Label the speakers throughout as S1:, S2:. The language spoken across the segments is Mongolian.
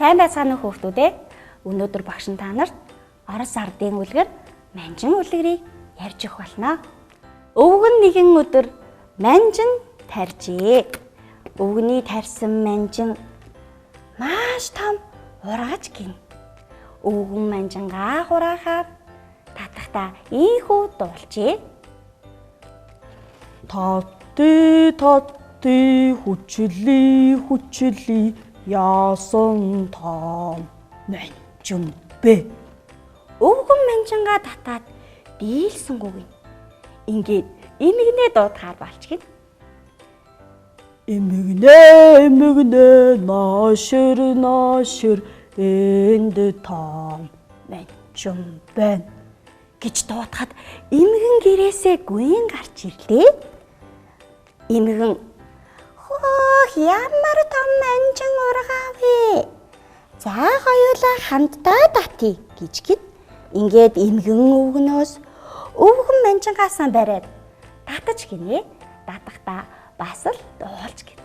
S1: Сайн байцгаана уу хүүхдүүд ээ? Өнөөдөр багш нь та нарт Орос ардын үлгэр Манжин үлгэрийг ярьж өгөх болно. Өвгөн нэгэн өдөр манжин тарьжээ. Өвгөний тарьсан манжин маш том ургаж гин. Өвгөн манжингаа хураахаар татахтаа ийхүү дуулжээ.
S2: Татти татти хүчлээ хүчлээ яасан том манжин бэ?
S1: Өвгөн манжингаа татаад дийлсэнгүү гин. Ингээд эмгэнээ дуудахаар болчихгин.
S2: Эмгэнээ эмгэнээ наашир наашир энд том манжин байна
S1: гэж дуудахад эмгэн гэрээсээ гүн гарч ирлээ. Эмгэн хөөх ямар том манжин ургаа вэ? За хоёулаа хамтдаа татъя гэж гин. Ингээд эмгэн өвгөнөөс өвгөн манжингаасаа бариад татаж гинэ. Татахдаа бас л дуулж гин.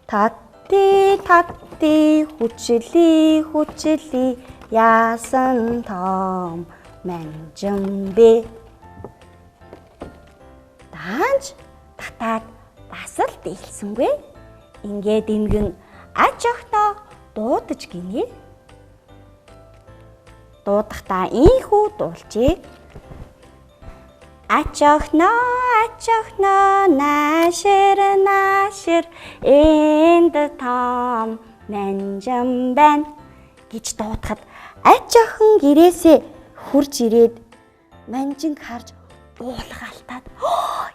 S1: Татти татти хүчлээ хүчлээ яасан том манжин бэ? Даанч татаад бас л дийлсэнгүй. Ингээд эмгэн ач охиноо дуудаж гинэ. Дуудахдаа ийхүү дуулжээ. Ач охиноо наашир наашир энд том манжин байна гэж дуудахад ач охин гэрээсээ хурж ирээд манжинг харж уулгаалтаад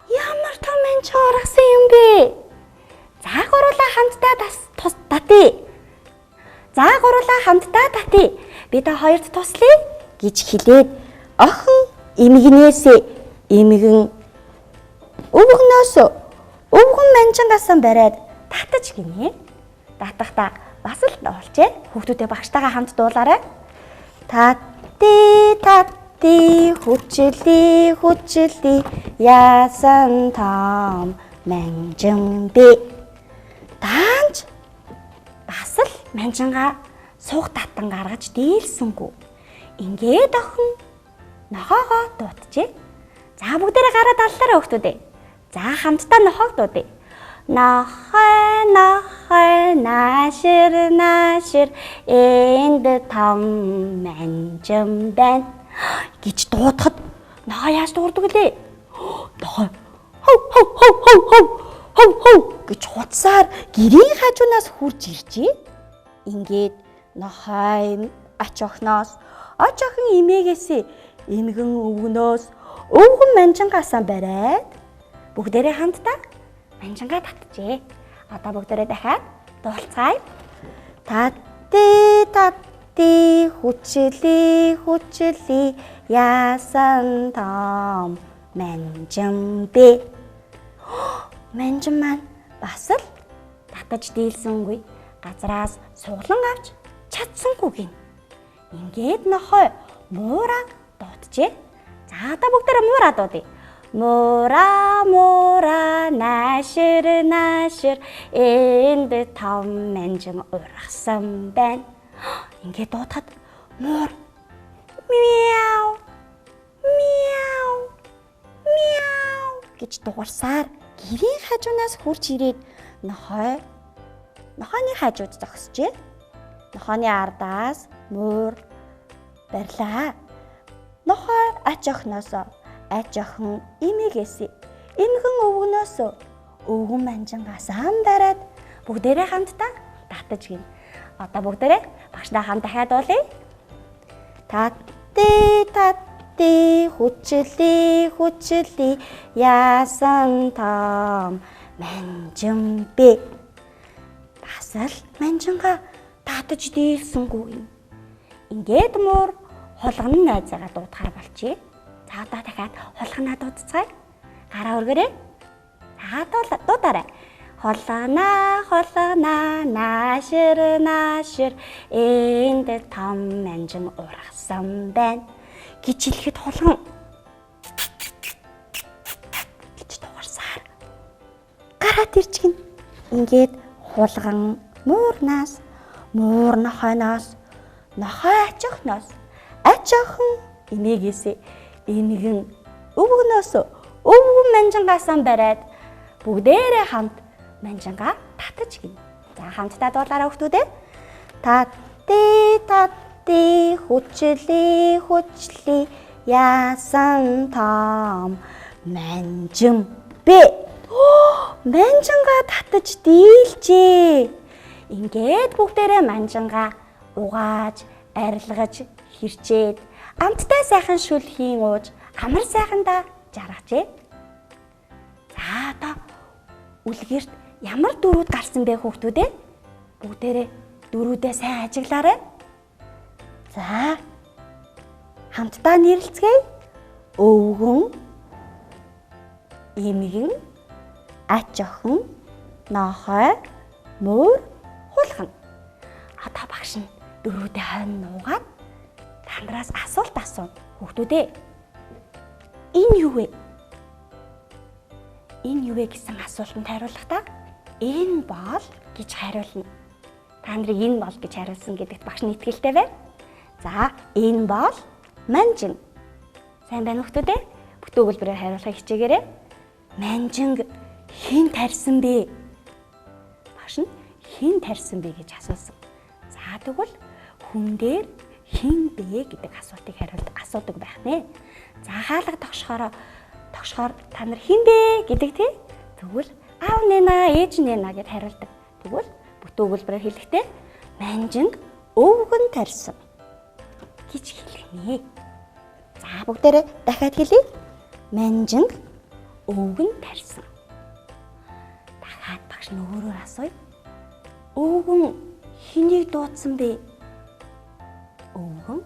S1: ямар том манжин ургасан юм бэ? За гурлаа хамтдаа татъя. За гурлаа хамтдаа татъя. Би та хоёрт туслая гэж хэлээд охин эмгэнээсээ эмгэн өвгөнөөс өвгөн манжингаасаа бариад татаж гинэ. Татахдаа бас л дуулжээ. Хүүхдүүдээ багштайгаа хамт дуулаарай. Татти татти хүчлээ хүчлээ яасан том манжин бэ? Даанч бас л манжингаа суух татан гаргаж дийлсэнгүй. Ингээд охин нохоогоо дууджээ. За бүгдээрээ гараад аллаарай хүүхдүүдээ. За хамтдаа нохоог дуудъя. Нохой нохой наашир наашир энд том манжин байна гэж дуудахад нохой яаж дуугардаг лээ? Нохой хов хов хов хов хов хов хов гэж хуцсаар гэрийн хажуунаас хурж иржээ. Ингээд нохой ач охиноос ач охин эмээгээсээ эмгэн өвгөнөөс өвгөн манжингаасаа бариад бүгдээрээ хамтдаа манжингаа татжээ. Одоо бүгдээрээ дахиад дуулцгаая. Татти татти хүчлээ хүчлээ яасан том манжин бэ? Манжин маань бас л татаж дийлсэнгүй. Газраас суглан авч чадсангүй гин. Ингээд нохой муураа дууджээ. За одоо бүгдээрээ муураа дуудъя. Муура муура наашир наашир энд том манжин ургасан байна. Ингээд дуудахад муур мяу мяу мяу гэж дуурсаар гэрийн хажуунаас хурж ирээд нохой нохойны хажууд зогсжээ. Нохойны ардаас муур барьлаа. Нохой ач охиноос ач охин эмээгээсээ эмгэн өвгөнөөс өвгөн манжингаас ам бариад бүгдээрээ хамтдаа татаж гин. Одоо бүгдээрээ багшдаа хамт дахиад дуулъя. Татти татти хүчлээ хүчлээ яасан том манжин бэ? Бас л манжингаа татаж дийлсэнгүй юм. Ингээд муур хулган найзаагаа дуудахаар болчихъя. За одоо дахиад хулганаа дуудцгаая. Гараа өргөөрэй. За дуудаарай. Хулганаа хулганаа наашир наашир энд том манжин ургасан байна гэж хэлэхэд хулган гэж дуурсаар гараад ирчихнэ. Ингээд хулган муурнаас Муур нохойноос, нохой ач охиноос, ач охин эмээгээсээ, эмгэн өвгөнөөс, өвгөн манжингаасаа бариад бүгдээрээ хамт манжингаа татаж гинэ. За хамтдаа дуулаарай хүүхдүүдээ. Татти татти хүчлээ хүчлээ яасан том манжин бэ. Манжингаа татаж дийлжээ. Ингээд бүгдээрээ манжингаа угааж, арилгаж, хэрчээд амттай сайхан шүл хийн ууж амар сайхандаа жаргажээ. За одоо үлгэрт ямар дөрүүд гарсан бэ хүүхдүүд ээ? Бүгдээрээ дөрүүдээ сайн ажиглаарай. За хамтдаа нэрлэцгээе. Өвгөн, эмгэн, ач охин, нохой, муур, хулгана. Одоо багш нь дөрүүдээ хойно нуугаад та нараас асуулт асууна. Хүүхдүүд ээ. Энэ юу вэ? Энэ юу вэ гэсэн асуултанд хариулахдаа энэ бол гэж хариулна. Та нарыг энэ бол гэж хариулсан гэдэгт багш нь итгэлтэй байна. За, энэ бол манжин. Сайн байна уу хүүхдүүд ээ? Бүтэн өгүүлбэрээр хариулахыг хичээгээрэй. Манжинг хэн тарьсан бэ? Багш нь хэн тарьсан бэ гэж асуусан. За тэгвэл хүн дээр хэн бэ гэдэг асуултыг хариулт асуудаг байх нэ. За хаалга тогшохоор та нар хэн бэ гэдэг тий. Тэгвэл аав нэнэ, ээж нэнэ гэд хариулдаг. Тэгвэл бүтэн өгүүлбэрээр хэлэхдээ манжинг өвгөн тарьсан гэж хэлэх нэ. За бүгдээрээ дахиад хэлье. Манжинг өвгөн тарьсан. Дахиад багш нь өөрөөр асууя. Өвгөн хэнийг дуудсан бэ? Өвгөн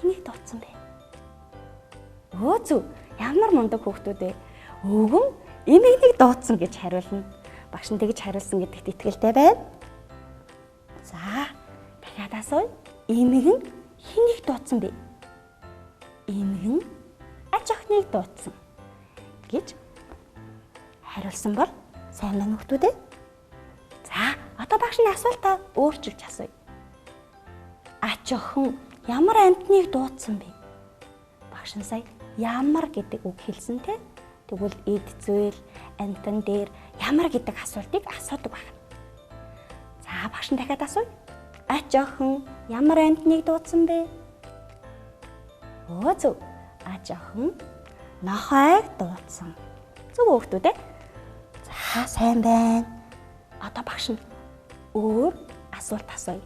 S1: хэнийг дуудсан бэ? Өө зү, ямар мундаг хүүхдүүд вэ? Өвгөн эмэгнийг дуудсан гэж хариулна. Багш нь тэгж хариулсан гэдэгт итгэлтэй байна. За, дахиад асууя. Эмэгэн хэнийг дуудсан бэ? Эмэгэн ач охиныг дуудсан гэж хариулсан бол сайн байна хүүхдүүд ээ. За, одоо багш нь асуултаа өөрчилж асууя. Ач охин ямар амьтныг дуудсан бэ? Багш нь сая ямар гэдэг үг хэлсэн те. Тэгвэл эд зүйл амьтан дээр ямар гэдэг асуултыг асуудаг байна. За багш нь дахиад асууя. Ач охин ямар амьтныг дуудсан бэ? Өө зөв. Ач охин нохойг дуудсан. Зөв хүүхдүүд ээ. За сайн байна. Одоо багш нь өөр асуулт асууя.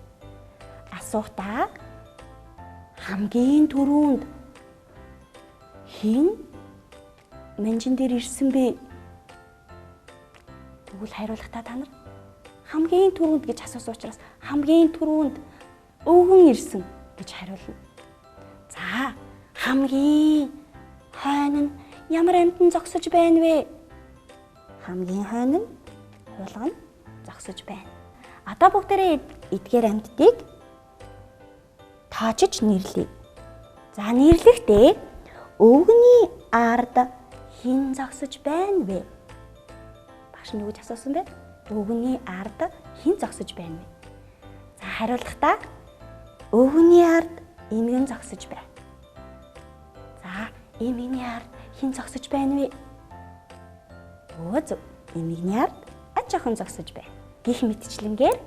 S1: Асуухдаа хамгийн түрүүнд хэн манжин дээр ирсэн бэ? Тэгвэл хариулахдаа та нар хамгийн түрүүнд гэж асуусан учраас хамгийн түрүүнд өвгөн ирсэн гэж хариулна. За хамгийн хойно нь ямар амьтан зогсож байна вэ? Хамгийн хойно нь хулгана зогсож байна. Одоо бүгдээрээ эдгээр амьтдыг тоочж нэрлэе. За нэрлэхдээ өвгөний ард хэн зогсож байна вэ? Багш нь юу гэж асуусан бэ? Өвгөний ард хэн зогсож байна вэ? За хариулахдаа өвгөний ард эмгэн зогсож байна. За эмгэний ард хэн зогсож байна вэ? Өө зөв. Эмгэний ард ач охин зогсож байна. Гэх мэтчлэнгээр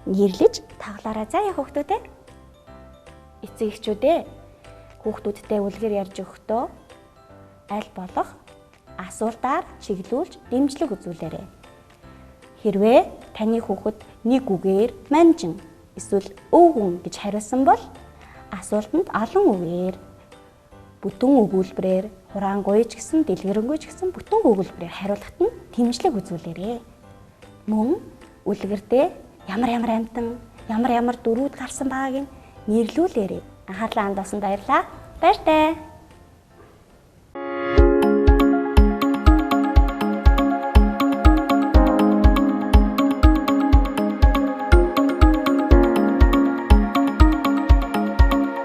S1: нэрлэж тоглоорой. За яа хүүхдүүд ээ. Эцэг эхчүүдээ хүүхдүүдтэй үлгэр ярьж өгөхдөө аль болох асуултаар чиглүүлж дэмжлэг үзүүлээрэй. Хэрвээ таны хүүхэд нэг үгээр манжин эсвэл өвгөн гэж хариулсан бол асуултанд олон үгээр бүтэн өгүүлбэрээр хураангуй ч гэсэн дэлгэрэнгүй ч гэсэн бүтэн өгүүлбэрээр хариулахад нь дэмжлэг үзүүлээрэй. Мөн үлгэрдээ ямар ямар амьтан, ямар ямар дөрүүд гарсан байгааг нь нэрлүүлээрэй. Анхаарлаа хандуулсанд баярлалаа. Баяртай.